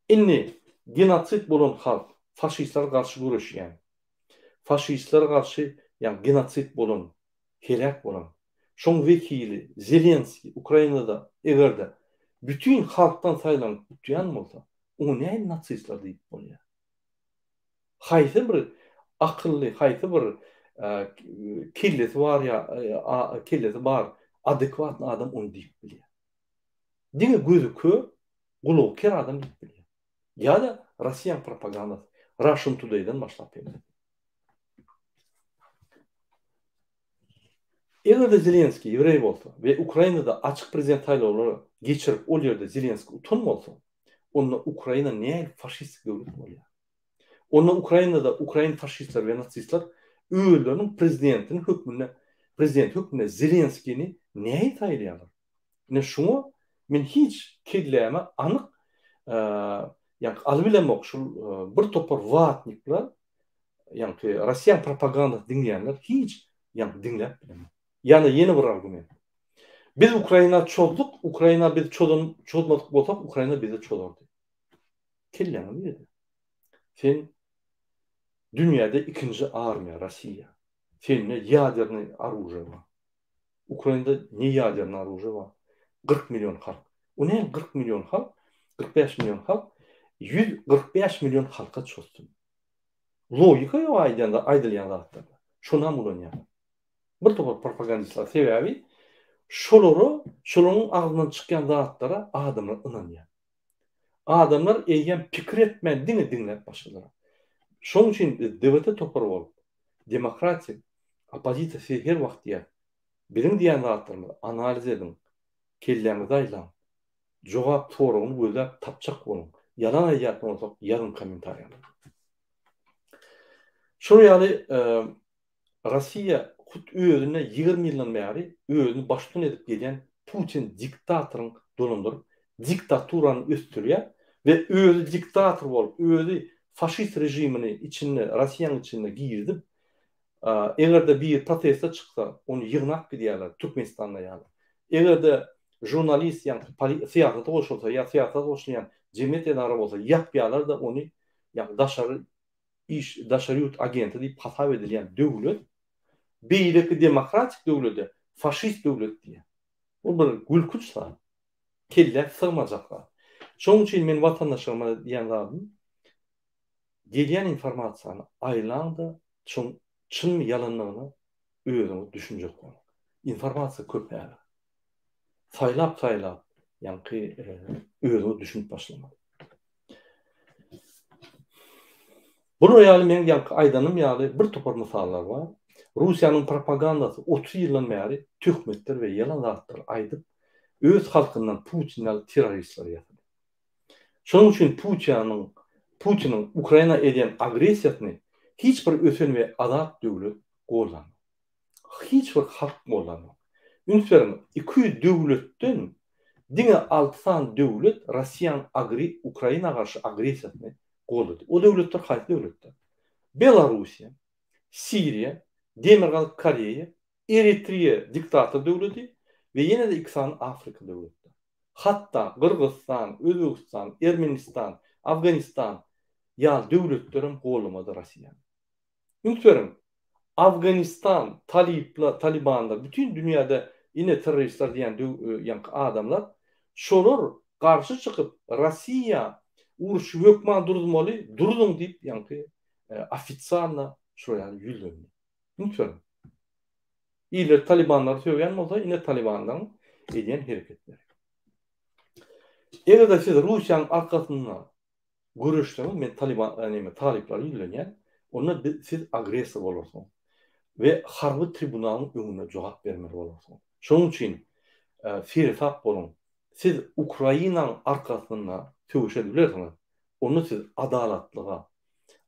Indi genosid bolan halk faşistlere garşy göreşýän, faşistlere garşy ýagny genosid bolan, heläk bolan, şoň wekili Zelenskiý Ukrainada eger-de bütin halkdan saýlanyp utýan bolsa, oňa nähili nasistler diýip bolýar? Haýsy bir akylly, haýsy bir kellesi bar ýa kellesi bar adekwatny adam ony diýip bilýär? Diňe gözi kör, gulagy ker adam diýip bilýär. Ýa-da Russiýanyň propagandasy, Russian Today-den başlap hemmesi. Eger-de Zelenskiý ýewreý bolsa we Ukrainada açyk prezident saýlawlary geçirip ol ýerde Zelenskiý utan bolsa, onda Ukraina nähili faşistik döwlet bolýar? Onda Ukrainada ukrain faşistleri we nasistler özleriniň prezidentini hökmünde prezidenti hökmünde Zelenskini nähili saýlaýarlar? Ine şuňa men hiç kelläme anyk ýaňky alybilemok şul bir topar watnikler ýaňky Russiýanyň propagandasy diňleýänler hiç ýaňky diňläp bilemok. Ýa-da ýene bir argument. Biz Ukraina çozduk, Ukraina biz çozan çozmadyk bolsak Ukraina bize çozardy. Kelläňi nirede? Sen dünýäde ikinji armiýa Russiýa. Sende ýadernyý oružýe bar. Ukrainada ne ýadernyý oružýe bar? 40 million halk. O näme 40 million halk? 45 million halk 145 million halka çozsun. Logika ýok aýdýan aýdylýan zatlarda. Şonam ulanýarlar. Bir topar propagandistler sebäbi şolara şolaryň agzyndan çykýan zatlara adamlar ynanýar. Adamlar eýýäm pikir etmän diňe diňläp başladylar. Şonuň üçin biz DWT topary bolup demokratik oppozisiýa size her wagt diýýär. Biziň diýýän zatlarymyzy analiz ediň, kelläňizi aýlaň, jogap soragyny gözläp tapjak boluň. Ýalan aýdýan bolsak ýazyň kommentariýalarda. Şonuň ýaly Russiýa hut özünde 20 ýyldan bäri özüni baştutan edip gelýän Putin diktatoryň dolandyryp, diktaturany ösdürýär we özi diktator bolup, özi faşist režimini içinde, Russiýanyň içinde girizip, eger-de biri proteste çyksa, ony ýygnap gidýärler, Türkmenistanda ýaly. Eger-de žurnalist ýa syýasata goşulsa ýa syýasata goşulýan jemgyýet edara bolsa, ýapýarlar-da ony, ýa daşary iş daşary ýurt agenti diýip hasap edilýän döwlet beýleki demokratik döwlede faşist döwlet diýýär. Bu bir gülkünç zat. Kellä sygmajak zat. Şonuň üçin men watandaşlaryma diýýän zadym gelýän informasiýany aýlaň-da şoň çynmy ýalandygyna özüňiz düşünjek boluň. Informasiýa köp häzir. Saýlap-saýlap ýaňky özüňiz düşünip başlamaly. Bular ýaly meň ýaňky aýdanym ýaly bir topar mysallar bar. Russiýanyň propagandasy 30 ýyldan bäri töhmetler we ýalan zatlar aýdyp, öz halkyndan Putin ýaly terroristleri ýasady. Şonuň üçin Putianyň Putiniň Ukraina edýän agressiýasyny hiç bir ösen we azat döwlet gollanok. Hiç bir halk gollanok. Üns beriň, 200 döwletden diňe alty sany döwlet Russiýanyň agri Ukraina garşy agressiýasyny goldady. O döwletler haýsy döwletler? Belarussiýa, Siriýa, Demirgazyk Koreýa, Eritriýa diktator döwleti we ýene-de iki sany Afrika döwletleri. Hatda Gyrgyzystan, Özbegistan, Ermenistan, Afganistan ýaly döwletlerem gollamady Russiýany. Üns beriň, Afganistan, talyplar, talibanlar, bütin dünýäde ine terroristler diýen ýaňky adamlar, şolar garşy çykyp Russiýa urşy hökman duruzmaly, duruzyň diýip ýaňky ofisialno şular ýaly ýüzlendi. Üns beriň. Iller talibanlary sögýän bolsa, ine talibanlaryň edýän hereketleri. Eger-de siz Russiýanyň arkasynda göreşseňiz, men taliban, näme, talyplara ýüzlenýän, onda biz, siz agressor bolarsyňyz we harby tribunalyň öňünde jogap bermeli bolarsyňyz. Şonuň üçin seresap boluň. Siz Ukrainanyň arkasynda söweşe bilersiňiz. Onda siz adalatlyga,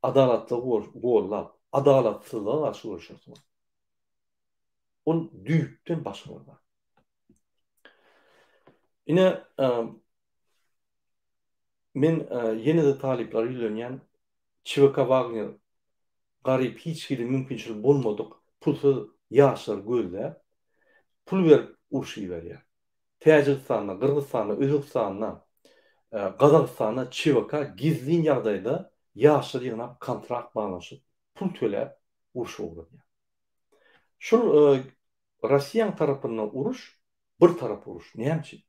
adalatlygy gollap, adalatsyzlyga garşy göreşersiňiz. Ol düýpden başga bir zat. Ine, men ýene-de talyplara ýüzlenýän, ÇVK Wagner garyp hiç hili mümkinçiligi bolmadyk pulsuz ýaşlary gözläp, pul berip urşa iberýär. Täjigistanda, Gyrgyzystanda, Özbegistanda, Gazagystanda ÇVK gizlin ýagdaýda ýaşlary ýygnap kontrakt baglaşyp, pul töläp urşa ugradýar. Şul Rossiýanyň tarapyndan uruş bir tarap uruş. Näme üçin?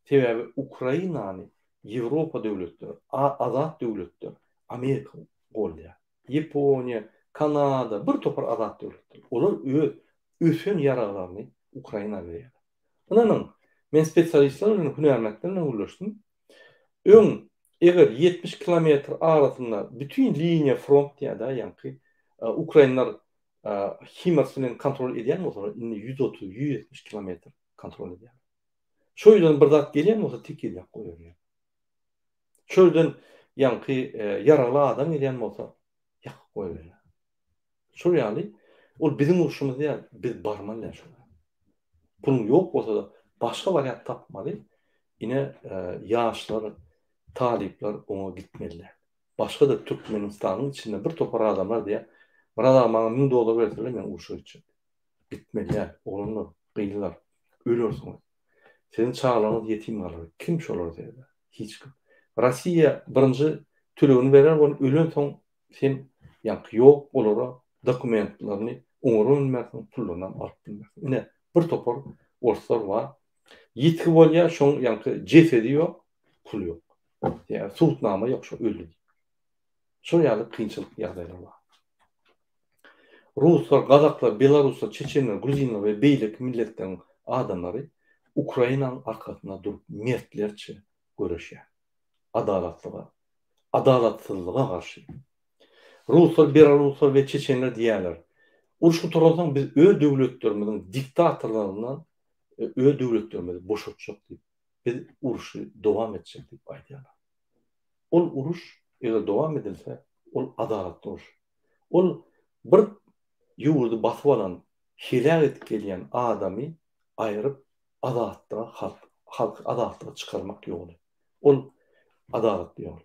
Sebäbi Ukrainany Ýewropa döwletleri, azat döwletler, Amerika goldaýar. Ýaponiýa, Kanada, bir topar azat döwletler. Olar öz ösen ýaraglaryny Ukraina berýärler. Ynanyň, men spesialistler bilen, hünärmentler bilen gürleşdim. Öň eger 70 kilometr arasynda bütin liniýa front diýýär-dä, ýaňky ukrainler HIMARS bilen kontrol edýän bolsalar, indi 130, 170 kilometr kontrol edýärler. Şo ýerden bir zat gelýän bolsa tekizläp goýberýär. Şo ýerden ýaňky ýaragly adam gelýän bolsa ýakyp goýberýär. Şol ýaly ol biziň urşumyz däl, biz barmaly däl şolara. Puluň ýok bolsa-da başga wariant tapmaly. Ine ýaşlar, talyplar oňa gitmeli däl. Başga-da Türkmenistanyň içinde bir topar adamlar diýýär, Myrat aga maňa 1000 dollar berseler men urşa gitjek. Gitmeli däl, oglanlar, gyzlar, ölersiňiz. Siziň çagalaryňyz ýetim galar. Kim şolara sereder? Hiç kim. Rossiýa birinji tölegini berer, ol ölensoň sen ýaňky ýok olara dokumentlerini oňara bilmersiň, pullarynam alyp bilmersiň. Ine, bir topar orslar bar. Ýitgi bolýar, şoň ýaňky jesedi ýok, puly ýok. Ýa subutnama ýok şo öldi diýip. Şol ýaly kynçylyk ýagdaýlar bar. Ruslar, gazaklar, belaruslar, çeçenler, gruzinler we beýleki milletleriň adamlary Ukrainanyň arkasynda durup mertlerçe göreşýär. Adalatlyga, adalatsyzlyga garşy. Ruslar, belaruslar we çeçenler diýýärler, Uruş gutaransoň biz öz döwletlerimiziň diktatorlaryndan öz döwletlerimizi boşatjak diýip. Biz urşy dowam etjek diýip aýdýarlar. Ol uruş eger dowam edilse, ol adalatly uruş. Ol bir ýurdy basyp alan, heläk edip gelýän adamy aýryp azatlyga halk halky azatlyga çykarmak ýoly. Ol adalatly ýol.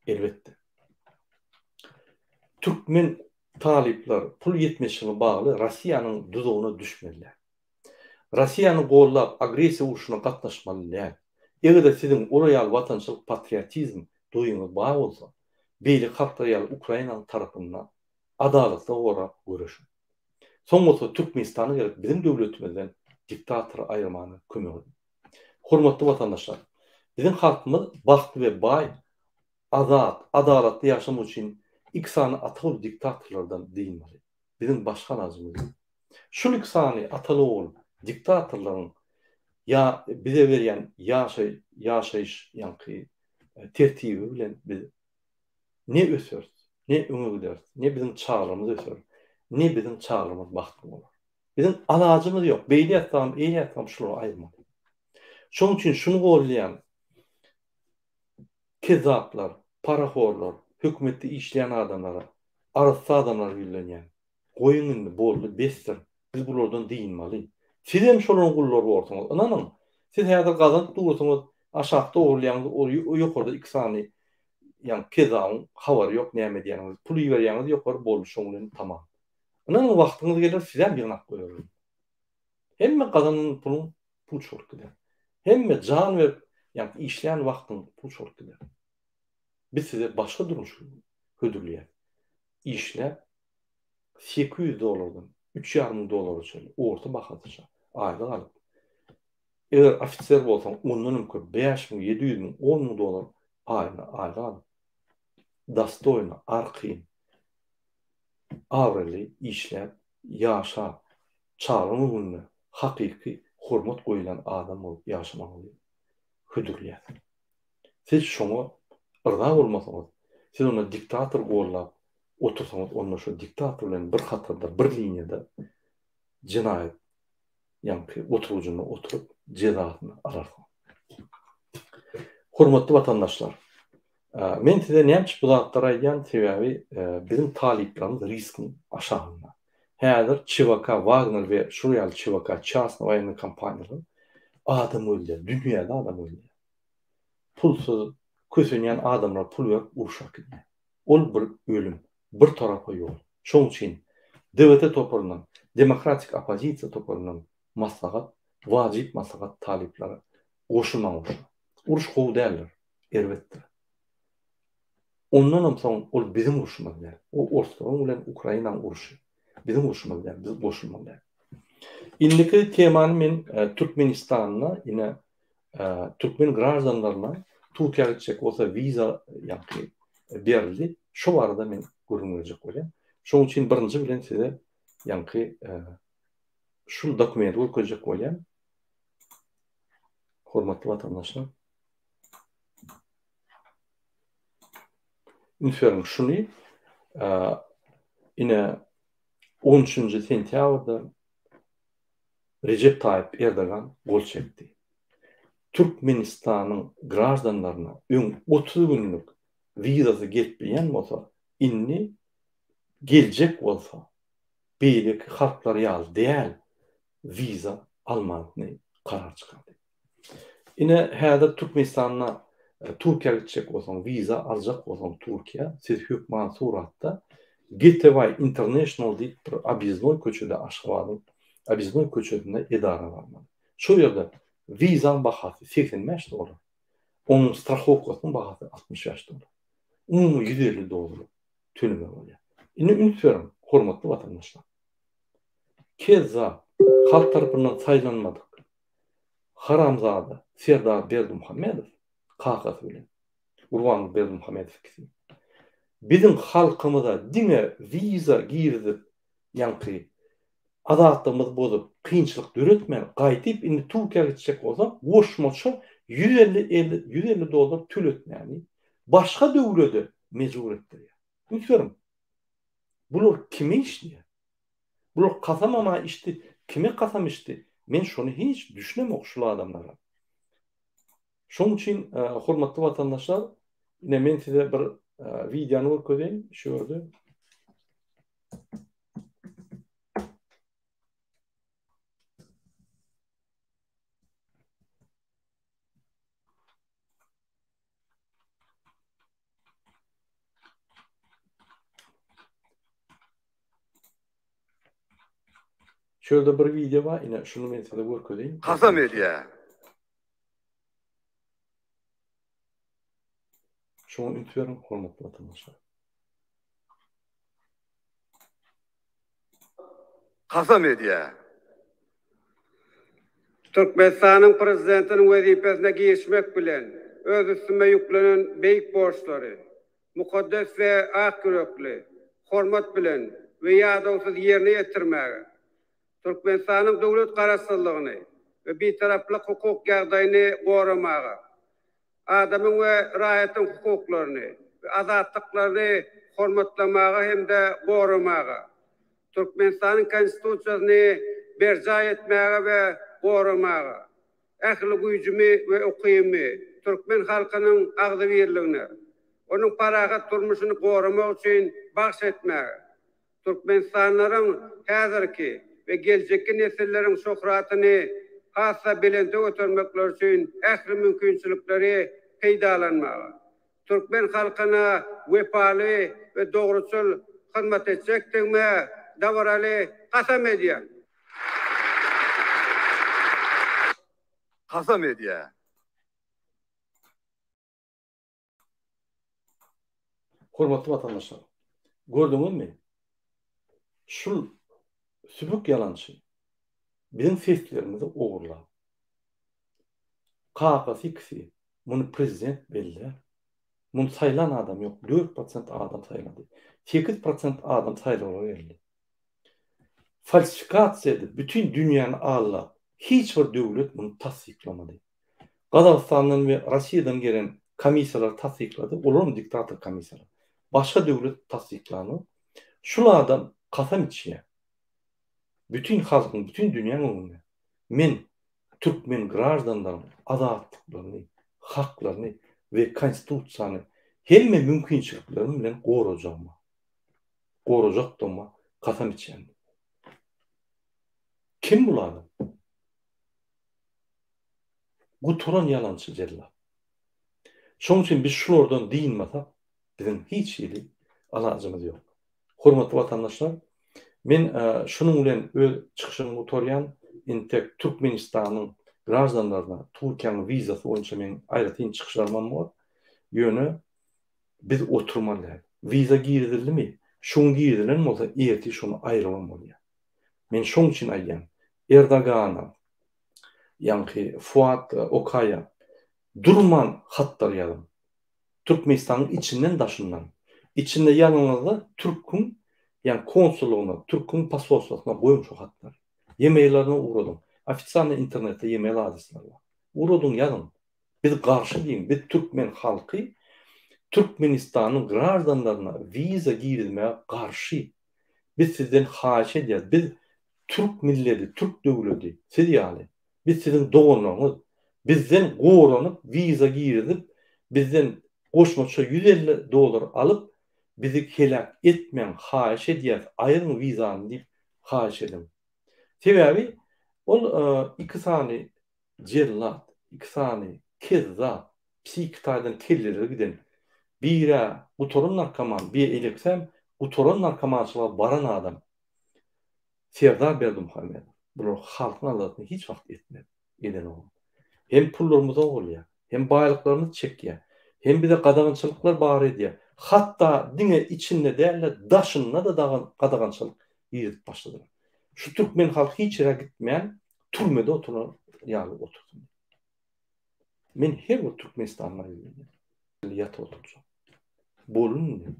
Elbetde. Türkmen talyplar pul ýetmezçiligine bagly Rossiýanyň duzagyna düşmeliler. Rossiýany gollap agressiýa urşuna gatnaşmaly däl. Eger-de siziň olar ýaly watançylyk patriotizm duýgyňyz bar bolsa, beýleki halklar ýaly Ukrainanyň tarapynda adalatly gorap göreşiň. Soň bolsa Türkmenistana gelip biziň döwletimizden diktatory aýyrmana kömek ediň. Hormatly watandaşlar! Biziň halkymyz bagtly we baý, azat, adalatly ýaşamak üçin iki sany ata-ogul diktatorlardan dynmaly. Biziň başga alajymyz ýok. Şul iki sany ataly-ogul diktatorlaryň ýa bize berýän ýaşaý ýaşaýyş ýaňky tertibi bilen biz ne öseris, ne öňe gideris, ne biziň çagalarymyz öser, ne biziň çagalarymyz bagtly bolar. Biziň alajymyz ýok. Beýle ýatsagam, eýle ýatsagam şulary aýyrmaly. Şonuň üçin şuny goldaýan kezzaplar, parahorlar, hökümetde işleýän adamlara, arassa adamlara ýüzlenýän. Goýuň indi, boldy, besdir. Biz bulardan dynmaly. Sizem şolaryň gullary borsuňyz. Ynanyň, siz häzir gazanyp dursuňyz, aşakda ogurlaýaňyz, o ýokarda iki sany ýaňky kezzabyň habary ýok näme edýäniňizi. Pul iberýäňiz ýokary, boldy, şoň bilen tamam. Ynanyň, wagtyňyz geler, sizem ýygnap goýarlar. Hemme gazanan puluň puç bolup gider. Hemme jan berip, ýaňky işlän wagtyň puç bolup gider. Biz size başga durmuş hödürleýäris. Işläp, 800 dollardan 3,5 müň dollara çenli orta bahasyça aýlyk alyp, eger ofiser bolsaň ondan hem köp 5 müň, 700 müň, 10 müň dollar aýyna aýlyk alyp, dostoýno, arkaýyn, abraýly işläp, ýaşap, çagaň öňünde hakyky hormat goýulýan adam bolup ýaşamagyňyzy hödürleýäs. Siz şoňa yrza bolmasaňyz, siz onda diktator gollap otursaňyz, onda şo diktator bilen bir hatarda, bir liniýada jenaýat ýaňky oturgyjynda oturyp jezasyny alarsyňyz. Hormatly watandaşlar! Men size näme üçin bu zatlary aýdýan, sebäbi biziň talyplarymyz riskiň aşagynda. Häzir ÇVK Wagner we şul ýaly ÇVK çasny woýennyý kompaniýalar adam öldürýär, dünýäde adam öldürýär. Pulsuz kösenýän adamlara pul berip urşa äkidýär. Ol bir ölüm, bir tarapa ýol. Şoň üçin DWT toparyndan, demokratik oppozisiýa toparyndan maslahat, wajyp maslahat talyplara, goşulmaň urşa. Uruş gowy däldir, erbetdir. Ondanam soň ol biziň urşumyz däl. O orslaryň bilen Ukrainanyň urşy. Biziň urşumyz däl, biz goşulmaly däl. Indiki temany men Türkmenistanda ine türkmen graždanlaryna Türkiýä gitjek bolsa wiza ýaňky berildi. Şo barada men gürrüň berjek bolýan. Şonuň üçin birinji bilen size ýaňky şul dokumenti görkezjek bolýan. Hormatly watandaşlar. Üns beriň şuny ine on üçünji sentýabrda Rejep Taýyp Erdogan gol çekdi. Türkmenistanyň graždanlaryna öň 30 günlük wizasy gelip bilýän bolsa, indi geljek bolsa beýleki halklar ýaly däl wiza almalyny karar çykardy. Ine häzir Türkmenistanda Türkiýä gitjek bolsaň, wiza aljak bolsaň Türkiýä, siz hökman suratda Gateway International diýip bir obýezdnoý köçede Aşgabadyň obýezdnoý köçesinde edara barmaly. Şol ýerde wizaň bahasy 85 dollar. Onuň strahowkasynyň bahasy 65 dollar. Umumy 150 dollar tölemeli bolýar. Indi üns beriň, hormatly watandaşlar. Kezzap, halk tarapyndan saýlanmadyk haramzada Serdar Berdimuhamedow kakasy bilen, Gurbanguly Berdimuhamedow ikisi, biziň halkymyza diňe wiza girizip, ýaňky azatlygymyzy bozup, kynçylyk döretmän, gaýdyp indi Türkiýä gitjek bolsak, goşmaça 150 elli, 150 dollar töletmäni başga döwlede mejbur etdirýär. Üns beriň. Bular kime işleýär? Bular kasamam-a içdi, kime kasam içdi? Men şony hiç düşünemok şul adamlara. Şoň üçin hormatly watandaşlar, ine men size bir wideony görkezeýin şu ýerde. Şu ýerde bir wideo bar, ine şuny men size görkezeýin. Kasam edýär. Şuňa üns beriň, hormatly watandaşlar. Kasam edýär. Türkmenistanyň Prezidentiniň wezipesine girişmek bilen, öz üstüme ýüklenen beýik borçlary mukaddes we ak ýürekli, hormat bilen we ýadawsyz ýerine ýetirmäge, Türkmenistanyň döwlet Garaşsyzlygyny we Bitaraplyk hukuk ýagdaýyny goramaga, adamyň we raýatyň hukuklaryny we azatlyklaryny hormatlamaga hem-de goramaga, Türkmenistanyň Konstitusiýasyny berjaý etmäge we goramaga, ähli güýjümi we ukybymy türkmen halkynyň agzybirligine, onuň parahat durmuşyny goramak üçin bagyş etmäge, Türkmenistanlylaryň häzirki we geljekki nesilleriň şöhratyny has-da belente götermekleri üçin ähli mümkinçilikleri peýdalanmaga, türkmen halkyna wepaly we dogruçyl hyzmat etjekdigime dabaraly kasam edýän. Kasam edýär. Hormatly watandaşlar, gördüňizmi? Şul sübük ýalançy biziň seslerimizi ogurlap, kakasy ikisi muny prezident bellär. Muny saýlan adam ýok, 4% adam saýlady. 8% adam saýlawlara geldi. Falsifikasiýa edip, bütin dünýäni aldap, hiç bir döwlet muny tassyklamady. Gazagystandan we Rossiýadan gelen komissiýalar tassyklady, olaram diktator komissiýalar. Başga döwlet tassyklanok. Şul adam kasam içýär. Bütin halkyň, bütin dünýäň öňünde. Men türkmen graždanlaryň azatlyklaryny, haklaryny we konstitusiýany. Hemme mümkinçiliklerim bilen gorajagyma, gorajakdygyma kasam içýän diýdi. Kim bul adam? Gutaran ýalançy jellat. Şonuň üçin biz şulardan dynmasak, biziň hiç hili alajymyz ýok. Hormatly watandaşlar, men şunuň bilen öz çykyşymy gutarýan. Entek Türkmenistanyň graždanlaryna Türkiýäniň wizasy boýunça meň aýratyn çykyşlarymam bor. Ýöne biz oturmaly däl. Wiza girizildimi? Şu gün girizilen bolsa, ertir şony aýyrybam bolýar. Men şoň üçin aýdýan, Erdogana, ýaňky Fuat Okaýa durman hatlar ýazyň. Türkmenistanyň içinden daşyndan. Içinde ýazyňyzda türküň ýa konsullygyna, türküň posolstwasyna goýuň şu hatlary. E-maillerine ugradyň. Ofisialnyý internetde e-mail adresleri bar. Ugradyň ýazyň. Biz garşy diýiň. Biz türkmen halky Türkmenistanyň graždanlaryna wiza girizmäge garşy. Biz sizden haýyş edýäs. Biz türk milledi, türk döwledi, siz ýaly. Biz siziň doganlaryňyz. Bizden goranyp wiza girizip, bizden goşmaça 150 dollar alyp, bizi heläk etmäň, haýyş edýäs, aýyryň wizany diýip haýyş ediň. Sebäbi ol iki sany jellat, iki sany kezzap, psihiki taýdan kelleleri giden, bir-ä gutaran narkoman, bir eleksem gutaran narkomançylyga baran adam. Serdar Berdimuhamedow bular halkyň aladasyny hiç wagt etmez, edenogam. Hem pullarymyzy ogurlaýar, hem baýlyklarymyzy çekýär, hem bize gadagançylyklar bar edýär. Hatda diňe içinde däl-de, daşynda-da gadagançylyk girizip başladylar. Şu türkmen halky hiç ýere gitmän, türmede oturan ýaly otursyn. Men her bir türkmenistanla ýüzlenýän. Ýatyp oturjak. Bolun indi.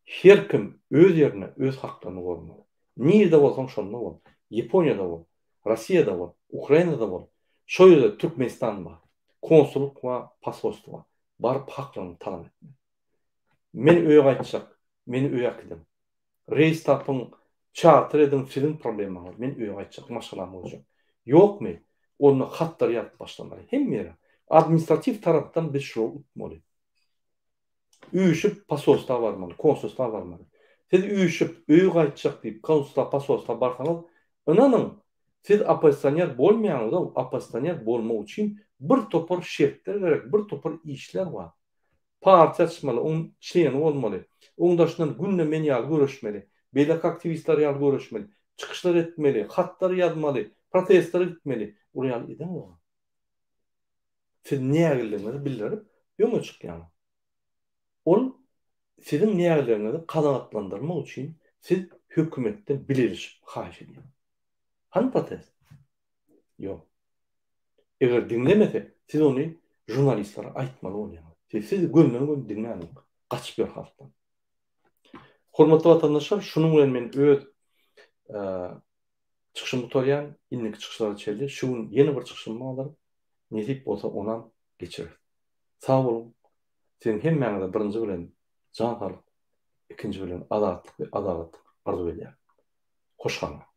Her kim öz ýerinde öz haklaryny goramaly. Nirde bolsaň şonda bol. Ýaponiýada bol, Rossiýada bol, Ukrainada bol. Şo ýerde Türkmenistan bar. Konsullyk bar, posolstwo bar. Baryp haklaryňy talap etmeli. Men öýe gaýtjak. Meni öýe äkidiň. Reýs tapyň, çarter ediň siziň problemaňyz. Men öýe gaýtjak, maşgalamy görjek. Ýokmy? Onda hatlar ýazyp başlamaly. Hemme ýere. Administratiw tarapdan biz şulary utmaly. Üýşüp posolstwa barmaly, konsulstwa barmaly. Siz üýşüp öýe gaýtjak diýip konsulstwa, posolstwa barsaňyz, ynanyň, siz oppozisioner bolmaýaňyz-ow, oppozisioner bolmak üçin bir topar şertler gerek, bir topar işler bar. Partiýa açmaly, oň çleni bolmaly, oň daşyndan günde men ýaly göreşmeli, beýleki aktiwistler ýaly göreşmeli, çykyşlar etmeli, hatlar ýazmaly, protestlere gitmeli. Olar ýaly edeňok. Siz nägilligiňizi bildirip öňe çykýaňyz. Ol siziň nägilligiňizi kanagatlandyrmak üçin siz hökümetden bileleşip haýyş edýäňiz. Hany protest? Ýok. Eger diňlemese, siz ony žurnalistlere aýtmaly bolýaňyz. Siz sizi gönden-göni diňlänok. Gaçyp ýör halkdan. Hormatly watandaşlar, şunuň bilen men öz Çykyşymy gutarýan, indiki çykyşlara çenli şu gün ýene bir çykyşym bardyr, nesip bolsa onam geçireris. Sag boluň, siziň hemmäňize birinji bilen jan saglyk, ikinji bilen azatlyk we adalatlyk arzuw edýärin. Hoş galyň.